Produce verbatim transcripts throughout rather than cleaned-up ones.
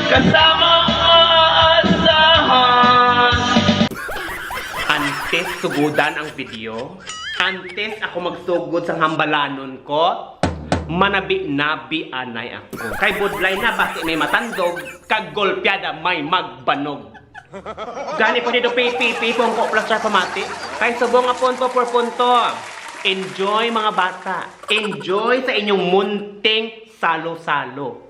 Kasama ang aasahan. Antes sugudan ang video, antes ako magsugod sang hambalanon ko, manabi-nabi anay ako. Kay budlay na basi may matandog, kag golpyada may magbanog. Gani pa dito, pipi, pipongko, plus char pamati. Kay subong nga punto por punto. Enjoy, mga bata. Enjoy sa inyong munting salo-salo.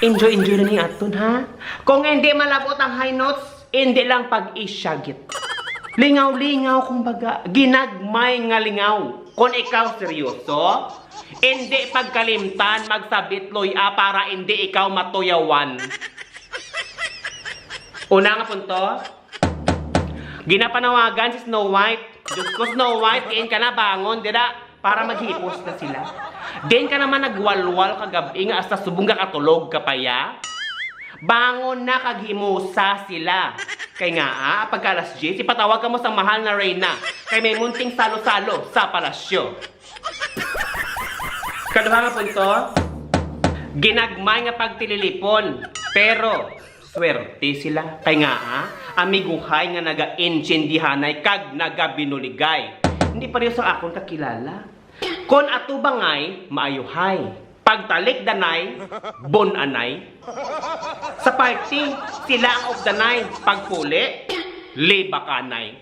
Enjoy, enjoy na ni aton, ha? Kung hindi malabot ang high notes, hindi lang pag-isyagit. Lingaw-lingaw, kumbaga, ginagmay nga lingaw. Kung ikaw seryoso, hindi pagkalimtan magsabit loy-a para hindi ikaw matuyawan. Una nga punto, ginapanawagan si Snow White. Diyos ko, Snow White, diin ka na, bangon dira para maghipos na sila. Diin ka naman nagwalwal kagabi nga hasta subong gakatulog ka pa ya? Bangon na kag himusa sila. Kay nga, ah, pagka alas diyes, ipatawag kamo sa mahal na reyna. Kay may munting salo-salo sa palasyo. Kaduha nga punto, ginagmay nga pagtililipon, pero swerte sila. Kay nga, ah, amiguhay nga naga-intindihanay kag nagabinuligay. Hindi pareho sa akon kakilala. Kon atubangay, maayuhay. Pagtalikdanay, bun-anay. Sa party, sila ang updanay. Pagpuli, libakanay.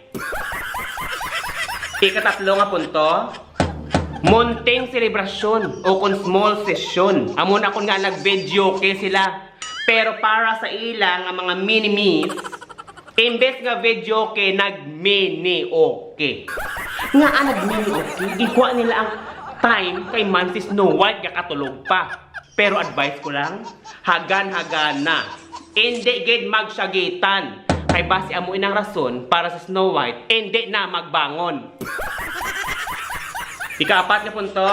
Ikatatlo nga punto, munting selebrasyon o kon small session. Amo na kon nga nag-videoke sila. Pero para sa ila nga mga mini-me's, imbes nga videoke, nag-mini-oke. Nga ang nag-mini-oke, gikuha nila ang time kay man si Snow White gakatulog pa. Pero advice ko lang, hagan-hagana. Indi gid magsyagitan. Kay basi amo inang rason para si Snow White indi na magbangon. Ikaapat nga punto,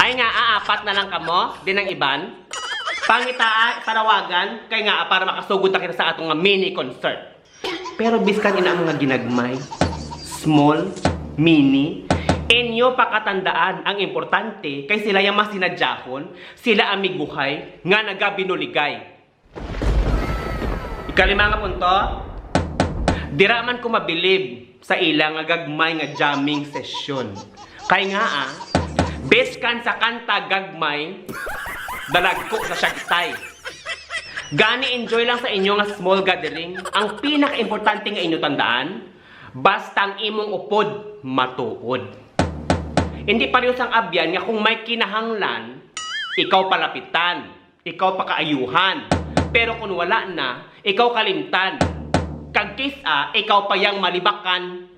ay nga, ah, apat na lang kamo, din ang iban. Pangitaa, panawagan, kay nga, ah, para makasugod ta kita sa atong nga mini concert. Pero biskan ina ang mga ginagmay, small, mini, inyo pakatandaan ang importante kay sila yung mas sinadyahon, sila amiguhay nga nagabinuligay. Ikalima nga punto, dira man ko mabilib sa ila nga gagmay nga jamming session. Kay nga, ah, biskan sa kanta gagmay, dalagko sa siya gitay. Gani, enjoy lang sa inyo nga small gathering. Ang pinakaimportante nga inyo tandaan, basta ang imong upod matuod. Hindi pareho sang abyan nga kung may kinahanglan, ikaw palapitan, ikaw pakaayuhan. Pero kung wala na, ikaw kalimtan. Kag kis-a, ikaw pa yang malibakan.